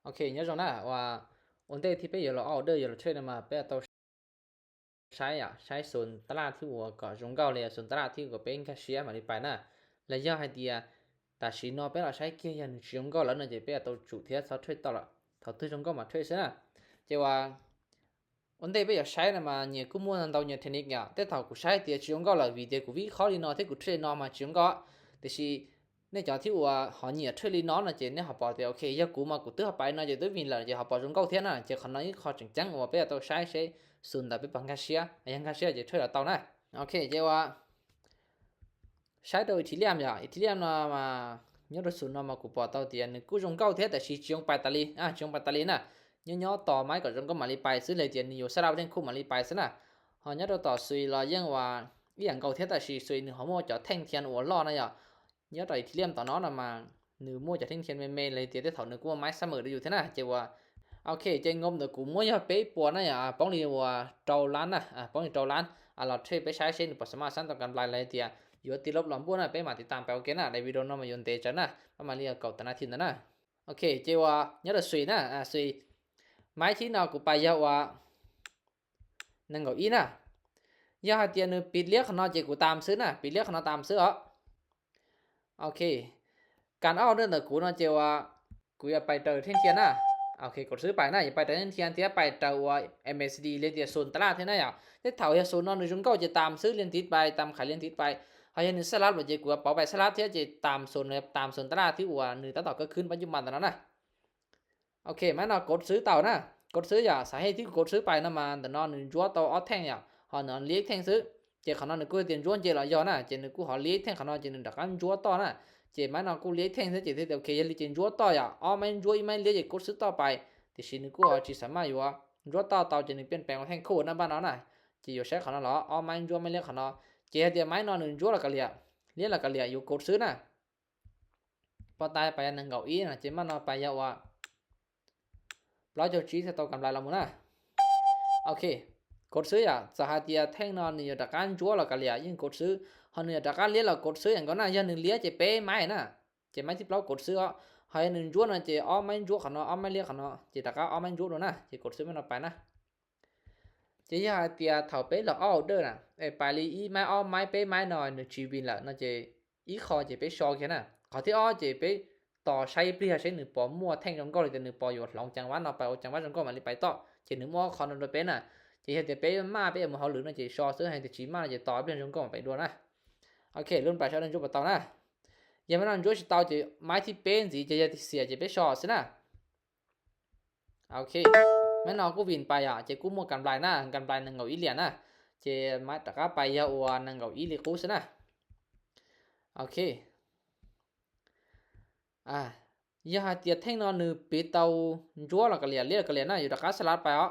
OK, nhớ rồi nè, và ổn định thì bây giờ là order, giờ là trade mà bây giờ tao sai à, sai số tala thứ của có dùng gạo này, số tala thứ của bên cashier mà đi bài nè. Là do hai tia, ta chỉ nó bây giờ sai kia giờ nó chỉ dùng gạo lắm, nó chỉ bây giờ tao chủ thiệt sao trade tao là, thầu tư dùng gạo mà trade xí nè. Chứ và ổn định bây giờ sai nè mà nhiều cũng mua tao nhiều technique nhỉ. Tết thầu của sai tia chỉ dùng gạo là vì tia của ví khó đi nó, thế của trade nó mà chỉ dùng gạo. Thì chỉ ແນວເຈົ້າທີ່ວ່າເຮົາຫຍຽດເທຣດລີ້ເນາະ ເນາະເຈ ແນວເຮົາປອກແຕ່ ໂອເຄ ຢ່າກູມາກູຕື້ເຂົ້າໄປເນາະ ເຈ ຕື້ວິນລະ ເຈ ເຮົາປອກຈົນເກົ້າທຽນນະ ເຈ ຂະນ້ອຍຂໍຈັງຈັງວ່າໄປເອົາໂຕໃຊ້ ໃຊ້ສູນຕາໄປປັງກາເຊຍ ອາຍັງກາເຊຍ ເຈ ເທຣດເອົາເຕົານະ ໂອເຄ ເຈ ວ່າໃຊ້ໂຕອີທີຣຽມ ອີທີຣຽມເນາະ ມາຍົກໂຕສູນເນາະ ມາກູປອກເຕົາຕຽນ ກູຈົນເກົ້າທຽນ ແຕ່ຊີຈິງໄປຕາລີ ອາ ຈິງໄປຕາລີນະ ຍໍໆຕໍ່ໄມ້ກໍຈົນກໍມາລີໄປ ຊື້ເລີຍຕຽນ ຢູ່ສະລາວເທງຄູມາລີໄປຊະນະ ເຮົາຍອດຕໍ່ຊຸຍລອຍຍັງວ່າ ອີຫຍັງເກົ່າເທດຕາຊີຊຸຍໜຶ່ງເຮົາໂມ່ຈອດແທ່ງທຽນໂອຫຼໍ່ນະຢາ ຍອດຕໍ່ອີທີຣຽມຕໍ່ເນາະນຳມາ ໜຶ່ງໂມ່ຈອດແທ່ງທຽນແມ່ນໆເລີຍ ເຕຍເຕາເຖົ້າໜຶ່ງກູມາໄມ້ສະເໝີດູຢູ່ເທນະ ເຈວ່າ ໂອເຄ ເຈງົບເດີກູໂມ່ຍອດເປປວນນະຢາ ປ້ອງລີວ່າເກົ້າລ້ານນະ ອາ ປ້ອງລີເກົ້າລ້ານ ອາ ລາວເທຣດໄປໃຊ້ເຊັ່ນປະສະມາຊັ້ນຕ້ອງການບາຍລາຍເຕຍ ຢູ່ຕິລົບລອມບົວນະ ໄປມາຕິດຕາມໄປໂອເຄນະ ໃນວິດີໂອນຳມາຍົນເຕຈະນະ ປະມານລີເກົ້າຕະນາທິນນະ ໂອເຄ ເຈວ່າຍອດຕໍ່ຊຸຍນະ ອາ ຊຸຍ ໄມ້ທີ່ເນາະກູປາຍາວ່າ ນາງເກົ້າອີນະ ຢາກໃຫ້ຕຽນໜຶ່ງປິດລຽກຂະເນາະ ເຈກູຕາມຊື້ນະ ປິດລຽກຂະເນາະຕາມຊື້ເອາະ ໂອເຄ ການອອກເດີນຕະກູເນາະ ເຈວ່າ ກູຢາກໄປເຕີເທັງທຽນນະ ໂອເຄ ກົດຊື້ໄປນະ ຢາກໄປເຕີທັງທຽນ ເທຍໄປເຕີວ່າ ເອັມເອສດີ ລຽນຕຽນໂຊນຕະຫຼາດເທນະ ເນາະ ເທດເຖົ້າເຮຍໂຊນເນາະ ໜຶ່ງຈຸດເກົ້າ ເຈຕາມຊື້ລຽນຕິດໄປ ຕາມຂາຍລຽນຕິດໄປ ເຮົາເຮັດໜຶ່ງສະຫຼັບ ເຈກູເອົາໄປສະຫຼັບ ເທຍເຈຕາມໂຊນ ຕາມໂຊນຕະຫຼາດທີ່ວ່າໜຶ່ງຕາຕໍ່ເກີດຂຶ້ນປັດຈຸບັນຕອນນັ້ນນະ ໂອເຄ ມາເນາະ ກົດຊື້ເຕົານະ ກົດຊື້ຢາ ສາເຫດທີ່ກົດຊື້ໄປນຳມາ ຕະນອນໜຶ່ງຈົວເຕົາອອດແທ່ງຢາ ເຮົານອນລຽກແທ່ງຊື້ ເຈຂະນອນໜຶ່ງກູຕຽນຈົວເຈລະຢອນະ ເຈໜຶ່ງກູເຮົາລຽກແທ່ງຂະນອນ ເຈໜຶ່ງດາກກັນຈົວຕໍ່ນະ ເຈມາເນາະ ກູລຽກແທ່ງຊື້ ເຈເທດໂອເຄ ຢາລຽກເຈຈົວຕໍ່ຢາ ອອກໄມ້ຈົວອີໄມ້ລຽກ ເຈກົດຊື້ຕໍ່ໄປ ເຈຊີໜຶ່ງກູເຮົາຊິສາມາດຢູ່ວ່າ ຈົວຕໍ່ເຕົາ ເຈໜຶ່ງປ່ຽນແປງວ່າແທ່ງໂຄນະບ້ານເຮົານະ ເຈຢູ່ໃຊ້ຂະນອນລະ ອອກໄມ້ຈົວໄມ້ລຽກຂະນອນ ເຈເຮັດຕຽໄມ້ນອນໜຶ່ງຈົວລະກະລຽກ ລຽກລະກະລຽກ ຢູ່ກົດຊື້ນະ ພໍຕາຍໄປອັນໜຶ່ງເກົ້າອີນະ ເຈມາເນາະ ໄປຍາວ່າ ເຮົາຈະຊີ້ສະເຕັບກຳໄລລະໝູນະ ໂອເຄ ກົດຊື້ຢາ ສະຫາເຕຍແທ່ງເນາະ ໜຶ່ງດາກກັນຈົວລະກະລຽກ ຍິ່ງກົດຊື້ ເຮົາໜຶ່ງດາກກັນລຽກລະກົດຊື້ຫຍັງກໍນະ ຢ່າໜຶ່ງລຽກ ເຈເປໄມ້ນະ ເຈໄມ້ທີ່ເຮົາກົດຊື້ເອາະ ເຮົາໜຶ່ງຈົວນະ ເຈອອກໄມ້ຈົວຂະເນາະ ອອກໄມ້ລຽກຂະເນາະ ເຈດາກກັນອອກໄມ້ຈົວໂດນະ ເຈກົດຊື້ໄມ້ນອກໄປນະ ເຈຢາເຕຍເຖົ້າເປລະອອເດີນະ ເອີ ໄປລີອີໄມ້ອອກໄມ້ເປໄມ້ໜອຍ ໜຶ່ງຊີວິນລະເນາະ ເຈ ອີຄໍເຈໄປຊອກເຂດນະ ເຂົາທີ່ອອກເຈໄປຕໍ່ໃຊ້ເປໃຊ້ໜຶ່ງປໍມົວແທ່ງຈົນກໍເລີຍ ແຕ່ໜຶ່ງປໍຢູ່ຫຼອງຈັງຫວະເນາະ ໄປອອກຈັງຫວະຈົນກໍມາລີໄປຕໍ່ ເຈໜຶ່ງໝໍຂອນໂດນເປັນນະ ເຈເຮັດແຕ່ເປມາເປເອົາເຮົາຫຼືນະ ເຈຊອກຊື້ໃຫ້ແຕ່ຈີມາ ເຈຕໍ່ເປັນຈົນກໍມາໄປດ້ວຍນະ ໂອເຄ ລຸ້ນໄປຊອກເດີນຈຸບເຕົານະ ຢ່າມານອນຈຸຊິເຕົາ ເຈໄມ້ທີ່ເປັນສີ ເຈຢ່າເສຍ ເຈໄປຊອກຊື້ນະ ໂອເຄ ແມ່ນເນາະ ກູວິນໄປອະ ເຈກູໝົດກຳໄລນະ ກຳໄລໜຶ່ງເກົ້າອີຫຼຽນນະ ເຈມາຕະກະໄປຍາອວນໜຶ່ງເກົ້າອີລີກູຊະນະ ໂອເຄ ອາ ຢາເຕຍແທ່ງເນາະ ໜຶ່ງເປເຕົາຈົວລະກະລຽນ ລຽນລະກະລຽນນະ ຢູ່ຕະກະສະຫຼັບໄປເອາະ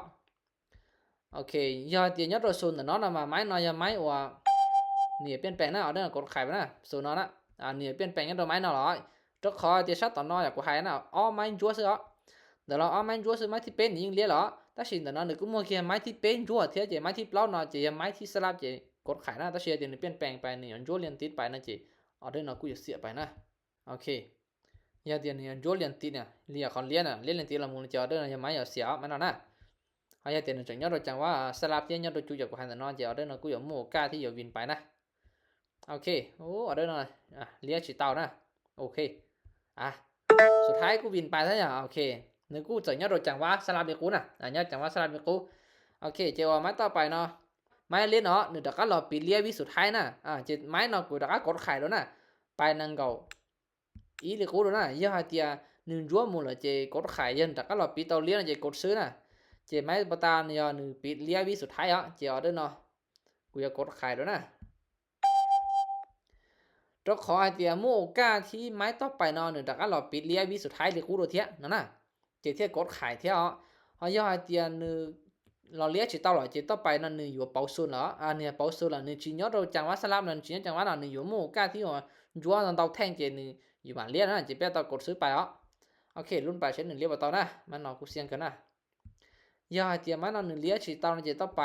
ໂອເຄ ຢາເຕຍຍອດໂຕສູນເນາະ ນຳມາໄມ້ເນາະ ຢາໄມ້ອວ ນີ້ປ່ຽນແປງນະ ອອເດີນະ ກົດຂາຍໄປນະ ສູນເນາະນະ ອາ ນີ້ປ່ຽນແປງຍອດໂຕໄມ້ເນາະ ເນາະ ໂຕຂໍເຕຍຊັດຕໍ່ເນາະ ຢາກກູໃຫ້ນະ ອອກໄມ້ຈົວເສືອ ດຽວລາອອກໄມ້ຈົວເສືອ ໄມ້ທີ່ເປັນຍິງເລຍເນາະ ຕາຊິນຕະນອນນີ້ກູມົວເຄຍໄມ້ທີ່ເປັນຈົວເທຍເຈ ໄມ້ທີ່ເປົ່າເນາະເຈ ໄມ້ທີ່ສະຫຼັບເຈ ກົດຂາຍນະ ຕາຊິເຕຍນີ້ປ່ຽນແປງໄປນີ້ ຈົວລຽນຕິດໄປນະເຈ ອອເດີນະກູຢາກເສຍໄປນະ ໂອເຄ ຢາເຕຍນີ້ຈົວລຽນຕິດນະ ລຽນຂອງລຽນນະ ລຽນລຽນຕິດລະມູນເຈ ອອເດີນະ ຢາໄມ້ຢ່າເສຍ ແມ່ນເນາະນະ ເຮົາຢາເຕຍນີ້ຈະຍອດໂຕຈັງຫວະ ສະຫຼັບເທຍຍອດໂຕຈຸຢາກກູໃຫ້ຕະນອນເຈ ອອເດີນະກູຢາກໝູກາທີ່ຢາກວິນໄປນະ ໂອເຄ ໂອ້ ອອເດີນະ ອາ ລຽກຊິເຕົານະ ໂອເຄ ອາ ສຸດທ້າຍກູວິນໄປແລ້ວ ໂອເຄ ໜຶ່ງກູຈະຍອດໂຕຈັງຫວະ ສະຫຼັບເດກູນະ ອາ ຍອດຈັງຫວະ ສະຫຼັບເດກູ ໂອເຄ ເຈວ່າໄມ້ຕໍ່ໄປເນາະ ໄມ້ລຽນເນາະ ໜຶ່ງຕະກະລໍປີເລຍວິສຸດທ້າຍນະ ອາ ເຈັດໄມ້ເນາະ ກູຕະກະກົດຂາຍໂດນນະ ໄປໜຶ່ງເກົ້າອີເລກູໂດນນະ ຢາເຕຍໜຶ່ງຈົວໝູນລະເຈກົດຂາຍ ຢາຕະກະລໍປີເຕົາລຽນນະ ເຈກົດຊື້ນະ ເຈໄມ້ປະຕານຍາໜຶ່ງປີເລຍວິສຸດທ້າຍເນາະ ເຈອອເດີເນາະ ກູຢາກກົດຂາຍໂດນນະ ໂຕຂໍໃຫ້ເຕຍໝູກາທີ່ໄມ້ຕໍ່ໄປເນາະ ໜຶ່ງຕະກະລໍປີເລຍວິສຸດທ້າຍເດກູໂດເທຍເນາະນະ ເຈເທຍກົດຂາຍເທຍເນາະ ເຮົາຢາກໃຫ້ເຕຍໜຶ່ງລໍລຽກຊິເຕົາລະເຈຕໍ່ໄປເນາະ ໜຶ່ງຢູ່ເປົາສູນລະ ອາ ນີ້ເປົາສູນລະ ໜຶ່ງຈິຍອດໂຕຈັງຫວະສະຫຼັບນະ ຈິຍອດໂຕຈັງຫວະເນາະ ໜຶ່ງຢູ່ໝູກາທີ່ຈົວເຕົາແທ່ງເຈໜຶ່ງຢູ່ມາລຽນນະ ເຈແປຕໍ່ກົດຊື້ໄປເນາະ ໂອເຄ ລຸ້ນໄປເຊັ່ນໜຶ່ງລຽກບໍ່ເຕົານະ ມັນເນາະ ກູສ່ຽງເກີນນະ ຢາເຕຍມາເນາະ ໜຶ່ງລຽກຊິເຕົານະ ເຈຕໍ່ໄປ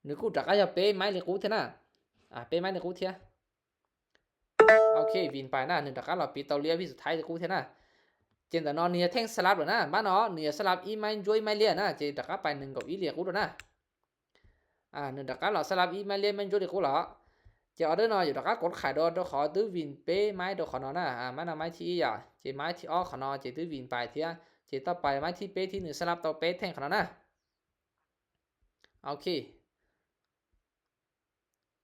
ໜຶ່ງກູຕະກະຢາເປໄມ້ເດກູເທຍນະ ອາ ເປໄມ້ເດກູເທຍ ໂອເຄ ວິນໄປນະ ໜຶ່ງຕະກະລໍປີເຕົາລຽນວິສຸດທ້າຍເດກູເທຍນະ Trên tao nó nửa thanh slab rồi nè, má nó nửa slab ít máy chuối máy lia nè, trên đặc cắp bài nâng cầu ít lia cũ rồi nè. À, nửa đặc cắp là slab ít máy lia máy chuối lia cũ là. Trên order nó dù đặc cắp cột khải đó, đó khó tứ vin pé máy đó khó nó nè. À, má nó máy thi ý à, trên máy thi ó khó nó, trên tứ vin bài thiá, trên tao bài máy thi pé thi nửa slab tao pé thanh khó nó nè. Ok.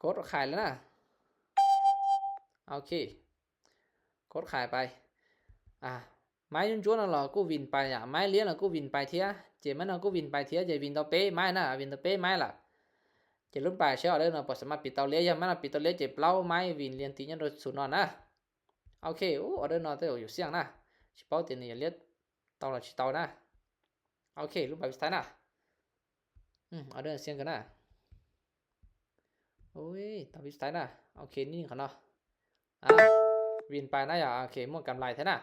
ກົດຂາຍແລ້ວນະ. ໂອເຄ ກົດຂາຍໄປ. ອ່າ ໄມ້ຍົວນໆນັ້ນລະ ກູວິນໄປອະ ໄມ້ລຽນລະ ກູວິນໄປເທຍ ເຈມັນນະ ກູວິນໄປເທຍ ເຈວິນຕໍ່ເປ້ໄມ້ນະ ວິນຕໍ່ເປ້ໄມ້ລະ ເຈລຸ້ນໄປເຊອເດີເນາະ ບໍ່ສາມາດປິດເຕົາລຽນ ຍາມມັນນະ ປິດເຕົາລຽນ ເຈເປົ່າໄມ້ວິນລຽນຕິຍາໂດສູນນອນນະ. ໂອເຄ ໂອ ອອເດີນອນເຕີຢູ່ສຽງນະ ຊິເປົ່າຕິນນີ້ລຽນເຕົາລະຊິເຕົານະ. ໂອເຄ ລຸ້ນໄປສຸດທ້າຍນະ. ອືມ ອອເດີສຽງກັນນະ. ໂອ້ຍ ຕາມວິດສະໄຕນະ. ໂອເຄ ນີ້ຂະເນາະ ອ່າ ວິນໄປນະ. ໂອເຄ ໝົດກຳໄລແທ້ນະ.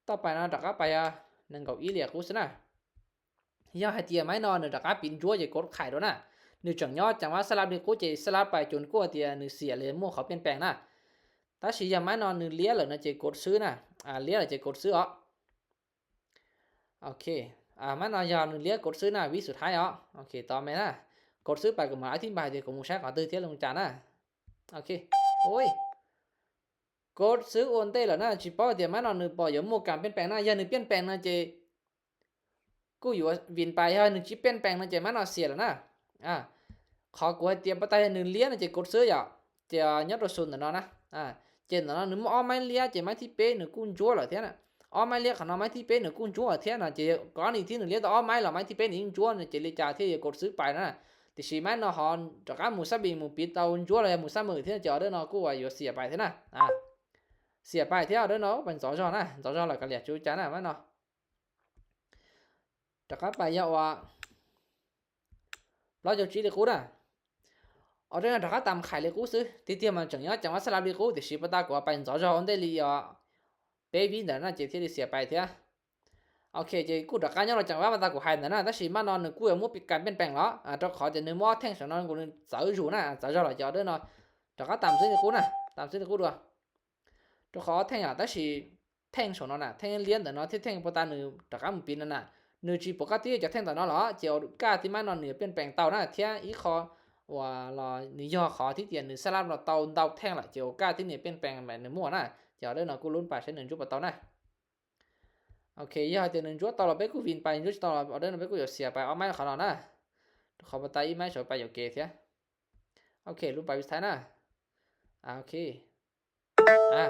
ຕໍ່ໄປເນາະ ດອກກາໄປ ໜຶ່ງເກົ້າອີເລຍກູຊະນະ. ຍາວໃຫ້ຕຽໄມ້ນອນ ດອກກາປິນຈົວ ຈະກົດຂາຍໂດນນະ. ໜຶ່ງຈັງຍອດ ຈັງຫວະສະຫຼັບນີ້ກູເຈສະຫຼັບໄປຈົນກວ່າຕຽໜຶ່ງເສຍເລຍ ໝວກເຂົາປ່ຽນແປງນະ. ຕາຊິຍາໄມ້ນອນ ໜຶ່ງລຽນເລີຍນະ ເຈກົດຊື້ນະ. ອ່າ ລຽນເລີຍ ເຈກົດຊື້ອອກ. ໂອເຄ ອ່າ ມັນເອົາຍາວໜຶ່ງລຽນ ກົດຊື້ນະ ວິສຸດທ້າຍເນາະ. ໂອເຄ ຕໍ່ແມ່ນນະ ກົດຊື້ໄປກໍມາອະທິບາຍເດ ກໍໝູ່ໃຊ້ຂໍຕື່ທຽນລົງຈານນະ. ໂອເຄ ໂອ້ຍ ກົດຊື້ໂອນເຕລະນະ ຊິເປົ່າເຕມານອນໜຶ່ງປໍ ຢາໝູກການປ່ຽນແປງນະ ຢາໜຶ່ງປ່ຽນແປງນະ ເຈ ກູຢູ່ວິນໄປ ຢາໜຶ່ງຈິປ່ຽນແປງນະ ເຈມານອນເສຍລະນະ. ອ່າ ຂໍກວດຕຽມປະໄຕໜຶ່ງລຽນນະ ເຈກົດຊື້ຢາ ເຈຍອດໂດຊຸນນະເນາະ. ອ່າ ເຈນນະ ໜຶ່ງອອກໄມ້ລຽ ເຈໄມ້ທີ່ເປ ໜຶ່ງກຸນຈົວລະເທຍນະ. ອອກໄມ້ລຽຂະເນາະ ໄມ້ທີ່ເປ ໜຶ່ງກຸນຈົວລະເທຍນະ. ເຈກໍນີ້ທີ່ໜຶ່ງລຽຕະອອກໄມ້ລະ ໄມ້ທີ່ເປ ໜຶ່ງຈົວນະ ເຈລຽຈາເທຍກົດຊື້ໄປນະ. ຕິຊີໄມ້ເນາະ ຮອນຈະກາໝູຊາບີໝູປີເຕົາຈົວລະໝູຊາມືເທຍນະ ເຈອອເດີເນາະ ກູວ່າຢູ່ເສຍໄປເທຍນະ. ອ່າ ເສຍໄປເທຍອອເດີເນາະ ເປັນສອງຈອນະ ສອງຈອນລະກະລຽຈູຈານະ ໄມ້ເນາະ. ດອກກາໄປຍາອອກ ເຮົາຈະຈີເລຍກູນະ. ອອເດີນະ ດອກກາຕາມຂາຍເລຍກູຊື້ ຕິຕຽມມັນຈັ່ງຍອດ ຈັງຫວະສະຫຼັບເລຍກູ ຕິຊີປະຕາກວ່າໄປນະ ຈອຈອນເດລີອອ ເປວິນນະ ເຈເທຍເສຍໄປເທຍ. ໂອເຄ ເຈກູດອກກາຍອດລະ ຈັງຫວະປະຕາກວ່າໃຫ້ນະນະ ຕາຊິມານອນໜຶ່ງກູຍັງໝົດປິດການປ່ຽນແປງເນາະ. ອ່າ ດອກຂອເຈໜຶ່ງມອດແທ່ງສອງນອນກູໜຶ່ງເສີຢູ່ນະ ເສີຈອດລະ ຈອດເດີເນາະ. ດອກກາຕາມຊື້ເລຍກູນະ ຕາມຊື້ເລຍກູດວງ. ດອກຂອເທງອະ ຕາຊິ ແທ່ງໂຊນອນນະ ແທ່ງລຽນຕະນອນ ແທ່ງປະຕານ ດອກກາໝູປີນນະ ໜຶ່ງຈີປົກກະຕິຈະແທ່ງຕະນອນລະ ເຈໂອກາດທີ່ມານອນເໜືອປ່ຽນແປງເຕົານະ ເທຍອີກຂໍວ່າລະ ໜຶ່ງຍໍຂໍທີ່ຕຽນ ໜຶ່ງສະຫຼັບລະ ເຕົາເຕົາແທ່ງລະ ເຈໂອກາດທີ່ເໜືອປ່ຽນແປງແບບໜຶ່ງມົວນະ. ເຈອອເດີເນາະ ກູລຸ້ນປາເຊໜຶ່ງຈຸປະເຕົານະ. ໂອເຄ ຍາເຕໜຶ່ງຈຸເຕົາລະ ເປັນກູວິນໄປ ຢຸດເຕົາລະ ອອເດີນະ ເປັນກູຢາເສຍໄປ ເອົາໄມ້ເຂົານອນນະ. ເຂົາບໍ່ຕາຍອີກໄມ້ໂຊໄປ ໂອເຄເທຍ. ໂອເຄ ລຸ້ນໄປວິດສະໄຕນະ. ອ່າ ໂອເຄ ອ່າ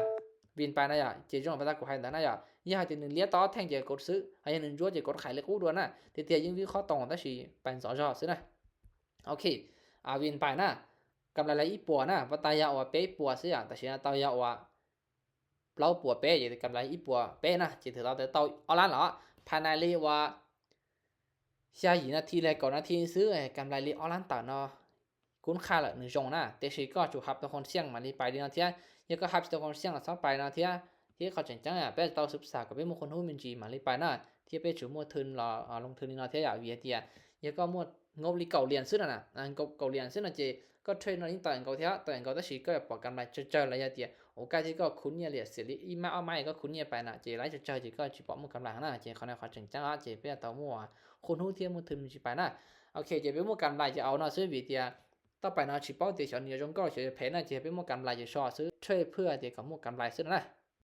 ວິນໄປນະຢາ ເຈຈົງປະຕາກູໄຮນະຢາ ຍາເຕໜຶ່ງລຽຕອກແທ່ງເຈກົດຊື້ ອາຍາໜຶ່ງຈົວເຈກົດຂາຍເລຍກູດວນນະ ເຕຕຽຍິງວິເຄາະຕອງ ຕາຊິໄປນະ ສອງຈອດຊື້ນະ. ໂອເຄ ອ່າ ວິນໄປນະ ກຳໄລລະອີກປົວນະ ປະຕາຍາອອກເປກປົວເສຍ ຕາຊິນະ ເຕົາຍາອອກ ເປົກປົວເປ ເຈກຳໄລອີກປົວເປນະ ເຈຖືເຕົາແຕ່ເຕົາອອລານລະ ພາຍໃນເລຍວ່າ ຊາອີນາທີແລະກໍນາທີຊື້ ກຳໄລລີອອລານເຕົາເນາະ. ຄຸນຄ່າລະໜຶ່ງຈົງນະ ເຕຊິກໍຈູຮັບຕົວຄົນສ່ຽງມາລີໄປດີເນາະເທຍ ຍາກໍຮັບຕົວຄົນສ່ຽງລະຊອບໄປເນາະເທຍ ທີ່ເຂົາຈັ່ງຈັ່ງອະ ເປັນເຕົາສືບສາວກໍເປັນໝູ່ຄົນຮູ້ມິນຈີມາລີໄປນະ ທີ່ເປັນຈູໝວດທຶນລະ ອາ ລົງທຶນນີ້ເນາະເທຍ ອາ ວີໄອທີ ອາ ຍາກໍໝວດງົບລີເກົ້າຫຼຽນຊື້ນະ ອັນກໍເກົ້າຫຼຽນຊື້ນະ ເຈກໍເທຣດນອນນີ້ຕໍ່ອັນເກົ່າເທຍ ຕໍ່ອັນເກົ່າຕາຊິກໍປອກກຳໄລເຈີໆລະຍະເຕຍ ໂອກາດທີ່ກໍຄຸນເຍລຽເສຍລີອີມາອອກມາກໍຄຸນເຍໄປນະ ເຈໄລເຈີໆ ເຈກໍຊິປອກໝູກຳໄລຫັ້ນນະ ເຈເຂົາໃນເຂົາຈັ່ງຈັ່ງອະ ເຈເປັນເຕົາໝູ່ ຄູນຮູ້ທຽມມືທຶນຊິໄປນະ. ໂອເຄ ເຈເປັນໝູກຳໄລຈະເອົາເນາະ ຊື້ວິເຕຍ ຕໍ່ໄປເນາະ ຊິເປົ້າເຕຊອນເນຍຈົງກໍເຊເພນນະ ເຈເປັນໝູກຳໄລຈະຊໍຊື້ເທຣດເພື່ອເຕກໍໝູກຳໄລຊື້ນະ.